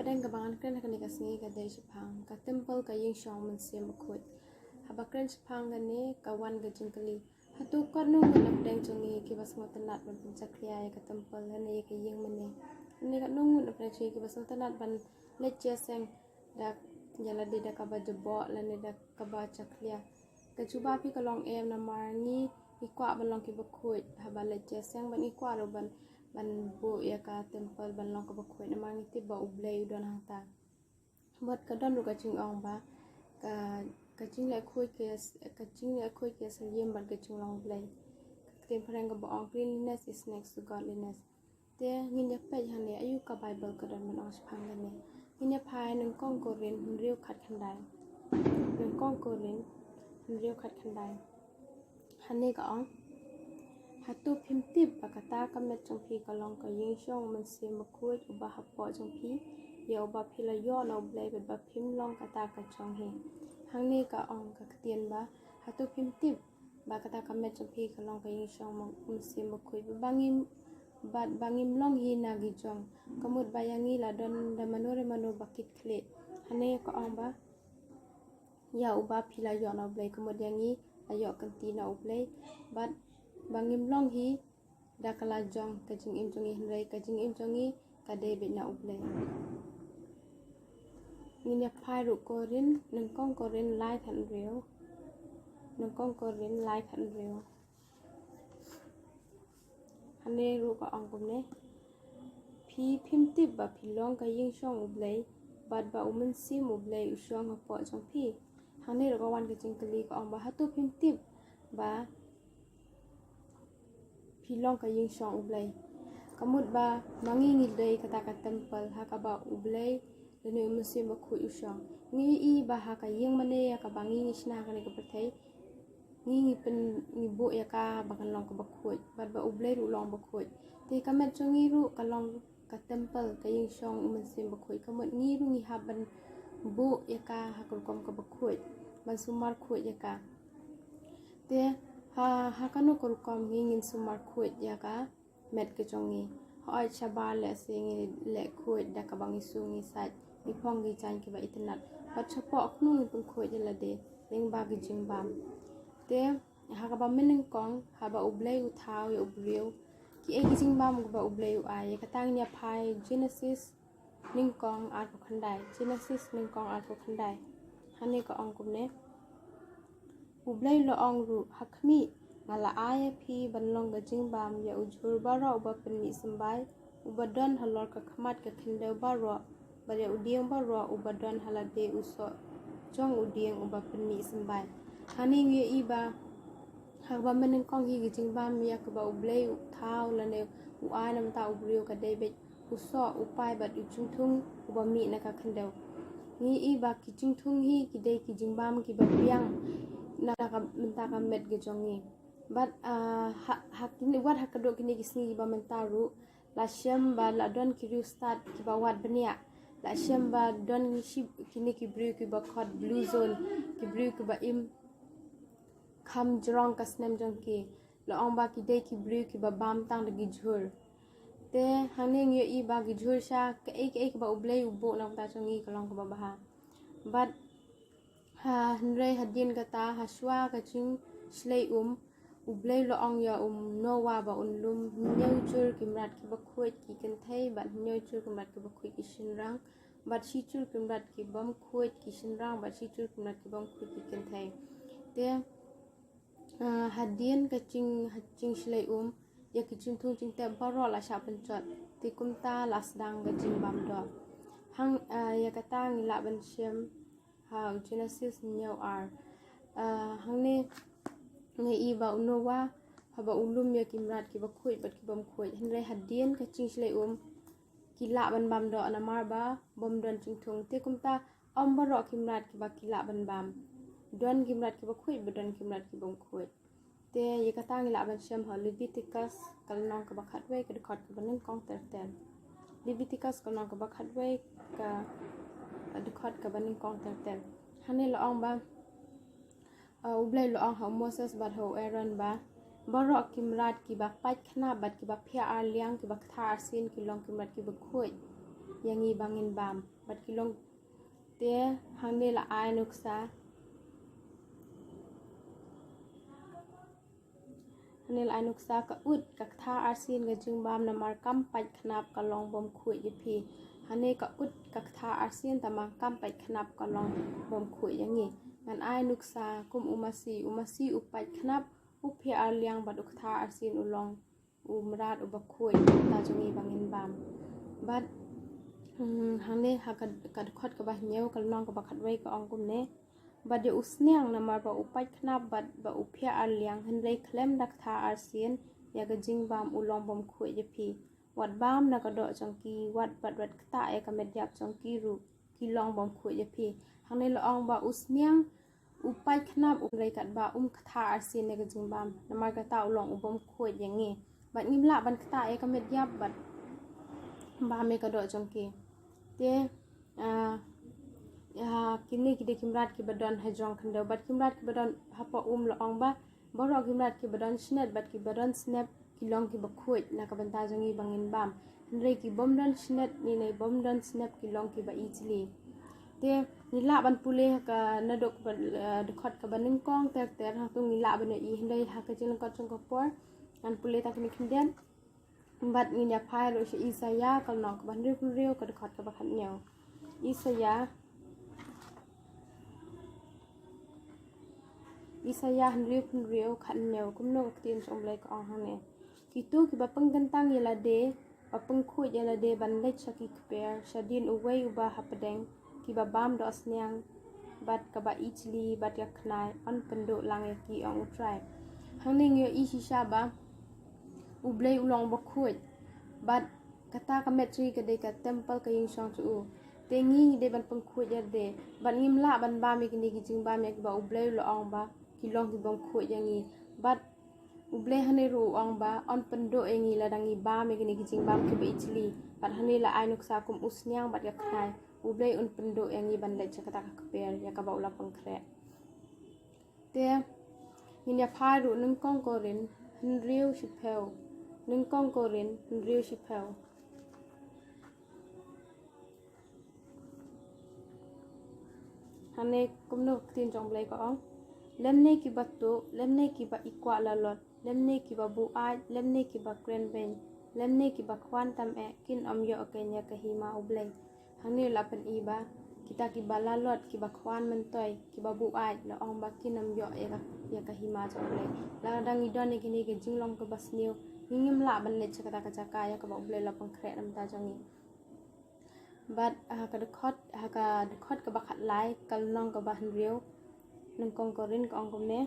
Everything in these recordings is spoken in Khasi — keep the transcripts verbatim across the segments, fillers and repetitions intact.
Pdeng kaba ngan kren ha kane ka sngi ka dei shaphang ka temple, ka ïing shong mynsiem bakhuid. Haba kren shaphang kane ka wan ka jingkylli, hato katno ngut na pdeng jong ngi kiba sngewtynnat ban pynjakhlia ïa ka temple lane ïa ka ïing mane? Lane katno ngut na pdeng jong ngi kiba sngewtynnat ban leit jingïaseng da ïa lade da kaba jaboh lane da kaba jakhlia? Ka jubab hi ka long em, namar ngi, ngi kwah ban long kiba khuid haba leit jingïaseng, bad ngi kwah ruh ban, ban buh ïa ka temple ban long kaba khuid, namar ngi tip ba U Blei u don hangta. Bad ka don ruh ka jingong ba ka, ka jingleh khuid ka ïa, ka jingleh khuid ka ïasyllok bad ka jinglong Blei. Ka ktien phareng kaba ong, "Cleanliness is next to godliness." Te ngin ïa peit hangne aïu ka Baibl ka don ban ong shaphang kane. Ngin ïa phai Nyngkong Korinth hynriew khatkhyndai. Nyngkong Korinth hynriew khatkhyndai. Hangne ka ong, "Hato phim tip ba kata ka met jong phi ka long ka ïing shong u Mynsiem Bakhuid uba hapoh jong phi, ïa uba phi la ïoh na U Blei, bad ba phim long kata ka jong hi?" Hangne ka ong ka ktien ba, hato phim tip ba kata ka met jong phi ka long ka ïing shong u Mynsiem Bakhuid, bad ba ngim, bad ba ngim long hi na ki jong, ka mut ba ïa ngi la don da mano re mano ba kit khlieh. Hangne ka ong ba ïa uba phi la ïoh na U Blei, ka mut ïa ngi la ïoh kynti na U Blei, bad ba ngim long hi da ka la jong ka jingim jong ngi, hynrei ka jingim jong ngi ka dei beit na U Blei. Ngin ïa phai ruh Korinth, Nyngkong Korinth lai khathynriew. Nyngkong Korinth lai khathynriew. Hangne ruh ka ong kumne, "Phi phim tip ba phi long ka ïing shong U Blei, bad ba U Mynsiem U Blei u shong hapoh jong phi?" Hangne ruh ka wan ka jingkylli, ka ong ba, "Hato phim tip ba phi long ka ïing shong U Blei?" Ka mut ba ma ngi ngi dei kata ka temple ha kaba U Blei lane U Mynsiem Bakhuid u shong. Ngi i ba ha ka ïing mane ïa kaba ngi ngi shna kane ka pyrthei, ngi ngi pyn, ngi buh ïa ka ba kan long kaba khuid, bad ba U Blei ruh u long bakhuid. Te ka met jong ngi ruh ka long ka temple, ka ïing shong U Mynsiem Bakhuid, ka mut ngi ruh ngi hap ban buh ïa ka ha ka rukom kaba khuid, ban sumar khuid ïa ka. Te ha, ha kano ka rukom ngi ngin sumar khuid ïa ka met ka jong ngi? Hooid, shabar lehse ngi leh khuid da kaba ngi shu ngi sait, ngi phong ki jaiñ kiba itynnat. Bad shapoh kumno ngi pynkhuid ïa lade? Lyngba ki jingbam. Te ha kaba mynnyngkong, haba U Blei u thaw ïa u briew, kiei ki jingbam kiba U Blei u ai? Ïa kata ngin ïa phai Genesis nyngkong arphew khyndai. Genesis nyngkong arphew khyndai. Hangne ka ong kumne, "U Blei u la ong ruh, 'Ha khmih, nga la ai ïa phi ban long ka jingbam ïa u jhur baroh uba pynmih symbai, uba don halor ka khmat ka khyndew baroh, bad ïa u dieng baroh uba don ha lade u soh jong u dieng uba pynmih symbai.'" Hangne ngi ïohi ba ha kaba mynnyngkong hi ki jingbam ïa kiba U Blei u thaw lane u ai na bynta u briew ka dei beit u soh, u pai bad u jingthung uba mih na ka khyndew. Ngi i ba ki jingthung hi ki dei ki jingbam kiba biang na ka bynta ka met ka jong ngi. Bad, ah, ha, ha kine, wat ha kaba dei kine ki sngi kiba mynta ruh, la shem ba la don ki riewstad kiba wad bniah. La shem ba don ngi shi kine ki briew kiba khot blue zone, ki briew kiba im kham jrong ka snem jong ki. La ong ba ki dei ki briew kiba bam tang da ki jhur. Te hangne ngi ïohi ba ki jhur sha kaei kaei kaba U Blei u buh na ka bynta jong ngi ka long kaba bha. Bad ha, hynrei hadien kata, ha shuwa ka jingshlei um, U Blei u la ong ïa u Noah ba un lum hynñiew jhur ki mrad kiba khuid ki kynthei, bad hynñiew jhur ki mrad kiba khuid ki shynrang, bad shi jhur ki mrad kibym khuid ki shynrang, bad shi jhur ki mrad kibym khuid ki kynthei. Te, ah, hadien ka jing, ha jingshlei um, ïa ki jingthung jingtep baroh la shah pynjot. Te kumta la sdang ka jingbam doh. Hang, ah, ïa kata ngi lah ban shem ha u Genesis hynñiew ar. Ah, hangne ngi i ba u Noah, haba u lum ïa ki mrad kiba khuid bad kibym khuid. Hynrei hadien ka jingshlei um, ki lah ban bam doh namar ba bym don jingthung. Te kumta ym baroh ki mrad kiba ki lah ban bam. Don ki mrad kiba khuid bad don ki mrad kibym khuid. Te ïa kata ngi lah ban shem ha Leviticus ka lynnong kaba khatwei ka dkhot kaba nyngkong ter ter. Leviticus ka lynnong kaba khatwei ka dkhot kaba nyngkong ter ter. Hangne la ong ba, ah, U Blei u la ong ha u Moses bad ha u Aaron ba, baroh ki mrad kiba pait khnap bad kiba phiah ar liang, kiba kthar arsien, ki long ki mrad kiba khuid. ïa ngi ba ngin bam. Bad ki long te hangne la ai nuksa. Hangne la ai nuksa ka ut ka ktha arsien ka jingbam namar kam pait khnap ka long bym khuid ïa phi. Hangne ka ut ka ktha arsien tangba kam pait khnap ka long bym khuid ïa ngi. Ngan ai nuksa kum u masi, u masi u pait khnap, u phiah arliang bad u ktha arsien u long u mrad uba khuid, ta jong ngi ba ngin bam. Bad mm, hangne ha ka, ka dkhot kaba hynñiew ka lynnong kaba khatwei ka ong kumne. Bad ïa u sniang namar ba u pait khnap bad ba u phiah arliang hynrei khlem da ktha arsien ïa ka jingbam u long bym khuid ïa phi. Wat bam na ka doh jong ki, wat bad wat ktah ïa ka met ïap jong ki ruh ki long bym khuid ïa phi. Hangne la ong ba u sniang u pait khnap u hynrei katba um ktha arsien ïa ka jingbam namar kata u long u bym khuid ïa ngi. Bad ngim lah ban ktah ïa ka met ïap bad bam ïa ka doh jong ki. Te ah, ah, kine ki dei ki mrad kiba don ha jrong khyndew bad ki mrad kiba don hapoh um la ong ba baroh ki mrad kiba don shnet bad kiba don snep ki long kiba khuid na ka bynta jong ngi ba ngin bam. Hynrei ki bym don shnet ne bym don snep ki long kiba ijli. Te ngi lah ban pule ha ka naduh ba, eh, dkhot kaba nyngkong ter ter hangtu ngi lah ban ïohi, hynrei ha ka jinglyngkot jong ka por ngan pule tang kine khyndiat. Bad ngin ïa phai ruh sha Isaïah ka lynnong kaba hynriew phew hynriew ka dkhot kaba khathynñiew. Isaïah Isaïah hynriew phew hynriew khathynñiew, kumno ka ktien jong U Blei ka ong hangne. Kito kiba pynkyntang ïa lade, ba pynkhuid ïa lade ban leit sha ki kper, shadien uwei uba hapdeng, kiba bam dohsniang bad kaba ijli bad ka khnai, yn pynduh lang ïa ki, ong U Trai. Hangne ngi ïohi shisha ba U Blei u long uba khuid bad kata ka met jong ngi ka dei ka templ, ka ïingshong jong u. Te ngi ngi dei ban pynkhuid ïa lade bad ngim lah ban bam ïa kine ki jingbam ïa kiba U Blei u la ong ba ki long ki bym khuid ïa ngi. Bad U Blei hangne ruh u ong ba un pynduh ïa ngi lada ngi bam ïa kine ki jingbam kiba ijli. Bad hangne la ai nuksa kum u sniang bad ka khnai. U Blei un pynduh ïa ngi ban leit sha kata ka kper ïa kaba u la pynkhreh. Te ngin ïa phai ruh Nyngkong Korinth hynriew shiphew. Nyngkong Korinth hynriew shiphew. Hangne kumno ka ktien jong U Blei ka ong. Lymne kiba tuh, lymne kiba i kwah lalot, lymne kiba buaid, lymne kiba kren beiñ, lymne kiba khwan tam eh, kin ym ïoh keiñ ïa ka hima U Blei. Hangne la pyni ba kita kiba lalot, kiba khwan myntoi, kiba buaid, la ong ba kin ym ïoh ïa ka, ïa ka hima jong U Blei. Lada ngi don ïa kine ki jinglong kiba sniew, ngi ngim lah ban leit sha kata ka jaka ïa kaba U Blei la pynkhreh na ka bynta jong ngi. Bad ha ka dkhot, ha ka dkhot kaba khatlai, ka lynnong kaba hynriew Nyngkong Korinth ka ong kumne.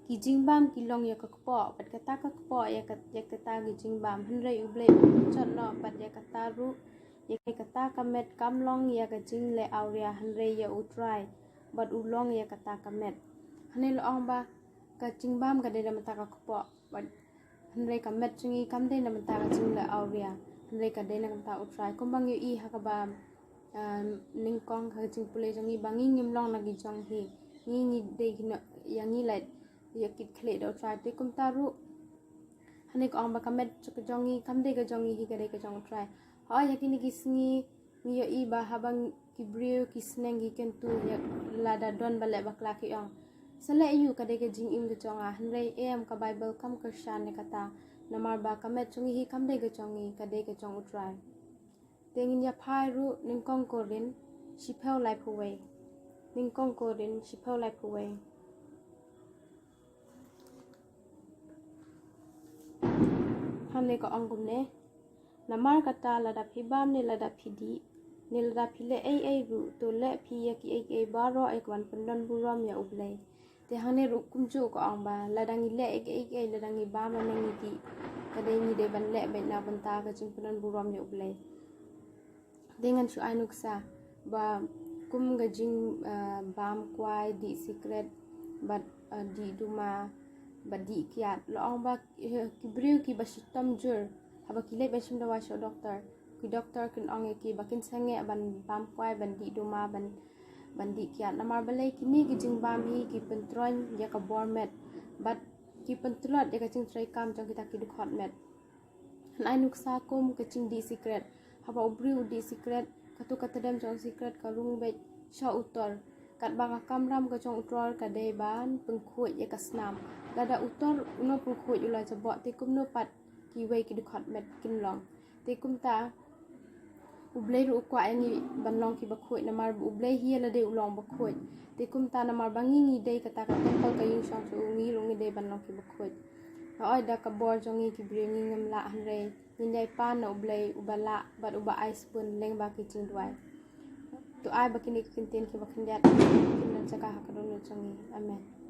Ki jingbam ki long ïa ka kpoh, bad kata ka kpoh ïa ka, ïa kata ki jingbam, hynrei U Blei u pynjot noh bad ïa kata ruh, ïa kata ka met kam long ïa ka jingleh awria, hynrei ïa U Trai bad u long ïa kata ka met. Hangne la ong ba ka jingbam ka dei na ka bynta ka kpoh, bad hynrei ka met jong ngi kam dei na ka bynta ka jingleh awria, hynrei ka dei na ka bynta U Trai. Kumba ngi ïohi ha kaba, ah, nyngkong ha ka jingpule jong ngi ba ngi ngim long na ki jong hi. Ngi ngi dei kino ïa ngi leh ïa kit khlieh da U Trai. Te kumta ruh hangne ka ong ba ka met jong ngi kam dei ka jong ngi hi, ka dei ka jong U Trai. Hooid ha kine ki sngi ngi ïohi ba haba ki briew ki sneng ki kyntu ïa lada don ba leh bakla ki ong, sa leh aïu, ka dei ka jingim ka jong nga. Hynrei em, ka Baibl kam kyrshan ïa kata. Namar ba ka met jong ngi hi kam dei ka jong ngi, ka dei ka jong U Trai. Te ngin ïa phai ruh Nyngkong Korinth shiphew laiphew wei. Nyngkong Korinth shiphew laiphew wei. Hangne ka ong kumne. Namar kata lada phi bam ne lada phi dih ne lada phi leh ei ei ruh, to leh phi ïa kiei kiei baroh ïa ka ban pyndon burom ïa U Blei. Te hangne ruh kumjuh ka ong ba lada ngi leh ei ei, lada ngi bam ne ngi dih, ka dei ngi dei ban leh beit na ka bynta ka jingpyndon burom ïa U Blei. Te ngan shu ai nuksa ba kum ka jing, ah, bam kwai, dih sikret, bad, ah, dih duma, bad dih kiad. La ong ba, eh, ki briew kiba shitom jur haba ki leit ban shim dawai sha u doktor, ki doktor kin ong ïa ki ba kin sangeh ban bam kwai, ban dih duma, ban, ban dih kiad. Namar balei? Kine ki jingbam hi ki pyntroiñ ïa ka bor met bad ki pyntlot ïa ka jingtrei kam jong kita ki dkhot met. Ngan ai nuksa kum ka jingdih sikret. Haba u briew u dih sikret, kato ka tdem jong sikret ka rung beit sha u tor. Katba ka kamram ka jong u tor ka dei ban pynkhuid ïa ka snam. Lada u tor uno pynkhuid u la jaboh, te kumno pat kiwei ki dkhot met kin long. Te kumta, U Blei ruh u kwah ïa ngi ban long kiba khuid, namar ba U Blei hi ïa lade u long ba khuid. Te kumta, namar ba ngi ngi dei kata ka templ ka ïing shong sha u, ngi ruh ngi dei ban long kiba khuid. Hooid, da ka bor jong ngi ki briew ngi ngim lah, hynrei ngin ïai pan na U Blei uba lah bad uba ai sbun lyngba ki jingduwai. To ai ba kine ki kyntien kiba khyndiat kin don jaka ha ka dohnud jong ngi. Amen.